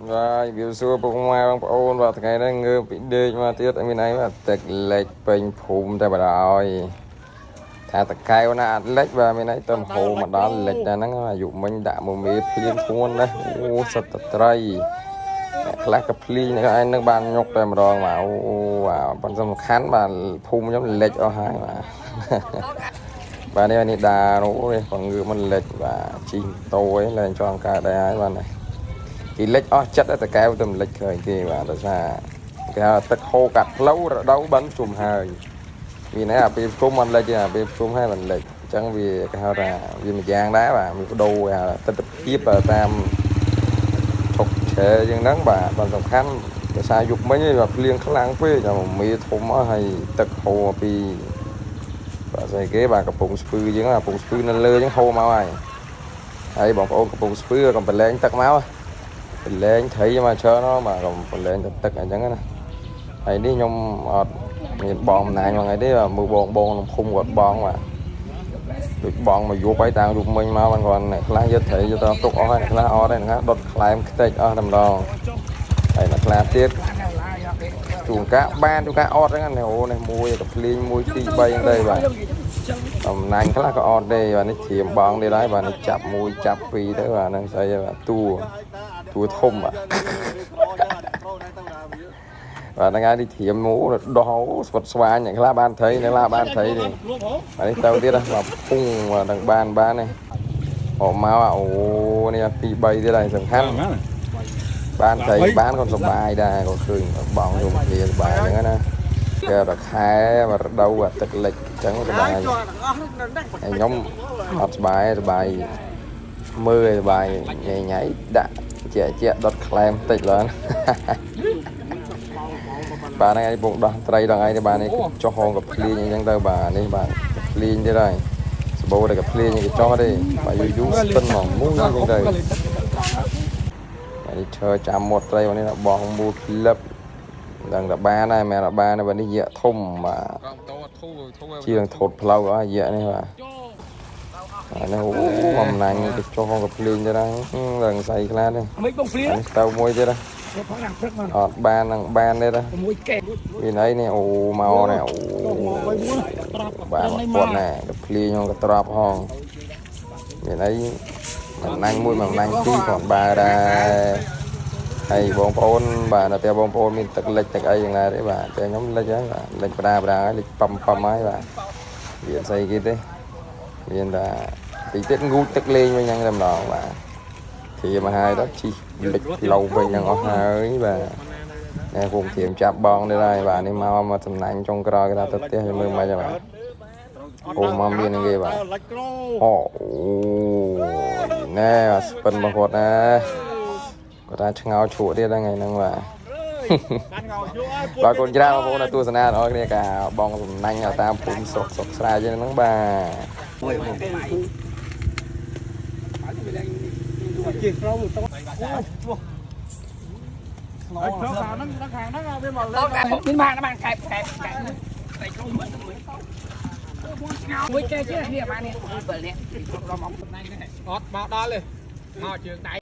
បាទវាសួរពុកម៉ែបងប្អូនបាទថ្ងៃនេះងើបពីដេកមកទៀតមានអីបាទទឹកលិចពេញភូមិតែបណ្ដោយថាតកែវណាអត់លិចបាទមានអីទៅហូរមកដល់លិចតែហ្នឹងអាយុមិញដាក់មួយមេភ្លៀងធ្ងន់ណាស់អូសិតតត្រីអ្នកខ្លះក៏ភ្លីងអ្នកឯងនឹងបានញុកតែម្ដងបាទអូបាទប៉ុន្តែសំខាន់បាទភូមិខ្ញុំលិចអស់ហើយបាទបាទនេះនេះដាអូនេះបងងើបមិនលិចបាទជីតោឯងឡើងចង់កើតដែរហើយបាទនេះគេលិចអស់ចិត្តតែកែវទៅមិនលិចឃើញគេបាទដោយសារគេហៅទឹកហូរកាត់ផ្លូវរដូវបិណ្ឌជុំហើយមានណាអាពេលជុំមិនលិចទេអាពេលជុំហើយមិនលិចអញ្ចឹងវាគេហៅថាវាមួយយ៉ាងដែរបាទវាបដូរគេហៅទស្សនភាពតាមឈុកឆែជាងហ្នឹងបាទបានសំខាន់ដោយសារយុគមិញឯងបាទភ្លៀងខ្លាំងពេកចាំមេធំអស់ហើយទឹកហូរពីបាទស្អីគេបាទកំពង់ស្ពឺជាងកំពង់ស្ពឺនៅលើជាងហូរមកហើយហើយបងប្អូនកំពង់ស្ពឺក៏ប្រឡែងទឹកមកប្រឡែងត្រីមកច្រើនហ៎បាទក៏ប្រឡែងទៅទឹកអញ្ចឹងណាហើយនេះខ្ញុំអត់មានបងអំណាចមកអីទេបាទមើលបងបងក្នុងភូមិគាត់បងបាទដូចបងមកយប់ហើយតាំងយប់មិញមកបានគាត់អ្នកខ្លះយកត្រីយកទៅទុកអស់ហើយអ្នកខ្លះអត់ទេអ្នកខ្លះដុតខ្លែមខ្ទេចអស់តែម្ដងហើយអ្នកខ្លះទៀតជួនកាបានជួនកាអត់ហ្នឹងណាអូនេះមួយក៏ភ្លៀង1 2 3ហ្នឹងទេបាទអំណាញ់ខ្លះក៏អត់ទេបាទនេះធៀមបងទៀតហើយបាទនេះចាប់មួយចាប់ពីរទៅបាទហ្នឹងស្អីបាទតួតួធំបាទបាទហ្នឹងហើយនេះធៀមមូដោះស្វិតស្វាញអ្នកខ្លះបានត្រីអ្នកខ្លះបានត្រីនេះបាទនេះទៅទៀតបាទពុងបាទនឹងបានបាននេះអอกមកអូនេះ2 3ទៀតហើយសំខាន់បានត្រីបានក៏សុបាយដែរក៏ឃើញបងយំគ្នាសុបាយហ្នឹងណាគេដល់ខែមករដូវអាទឹកលិចអញ្ចឹងសុបាយហើយខ្ញុំអត់សុបាយសុបាយមើលសុបាយញ៉ៃញ៉ៃដាក់ជាជាដុតខ្លែមតិចឡើងបាទហ្នឹងហើយពងដោះត្រីដល់ថ្ងៃនេះបាទនេះចុះហងកភ្លៀងអញ្ចឹងទៅបាទនេះបាទកភ្លៀងទៀតហើយសបោតែកភ្លៀងគេចុះទេបាទយូរយូរស្ពិនមកមួយអញ្ចឹងទៅបាទនេះឈើចាំមាត់ត្រីនេះបងមូលក្លឹបដឹងតែបានហើយមែនតែបានបាទនេះយៈធំបាទជាងថូតផ្លូវអស់យៈនេះបាទអានេះអូបំណាញ់គេចុះហងកភ្លៀងទៀតហើយឡើងស្អីខ្លះទេ មិនបងភ្លៀង នេះទៅមួយទៀត ផងណាព្រឹកមក អត់បាននឹងបានទេណា មួយកែ មានអីនេះអូមកនេះអូបាទគាត់ណែកភ្លៀងហងកត្រប់ហងមានអីមួយណាញ់មួយមួយណាញ់ពីរគាត់បើដែរហើយបងប្អូនបាទដល់តែបងប្អូនមានទឹកលិចទឹកអីយ៉ាងណាទេបាទតែខ្ញុំលិចហើយបាទលិចបដាបដាហើយលិចប៉ំប៉ំហើយបាទវាស្អីគេទេមានតែតិចទៀតងូតទឹកលេងវិញហ្នឹងតែម្ដងបាទធៀមកហើយដល់ជីលិចផ្លូវវិញហ្នឹងអស់ហើយបាទណែពងធៀមចាប់បងនេះហើយបាទនេះមកមកសំណាញ់ចុងក្រោយគេថាទៅផ្ទះមើលមិនហ្នឹងបាទអូមកមានហ្នឹងគេបាទអូណែស្ពិនរបស់គាត់ណាគាត់ថាឆ្ងោជ្រក់ទៀតហ្នឹងថ្ងៃហ្នឹងបាទបាទកូនច្រើនបងប្អូនទស្សនាដល់គ្នាការបងសំណាញ់តាមភូមិស្រុកស្រុកស្រែជាងហ្នឹងបាទ មួយមួយ ជិះក្រោមទៅហើយក្រោមខាងហ្នឹងខាងហ្នឹងវាមកលេង មានបានបានកែបកែបកែបតែក្រុមមួយមួយកែជានេះបាននេះ7នេះ អត់មកដល់ទេមកជើងដៃ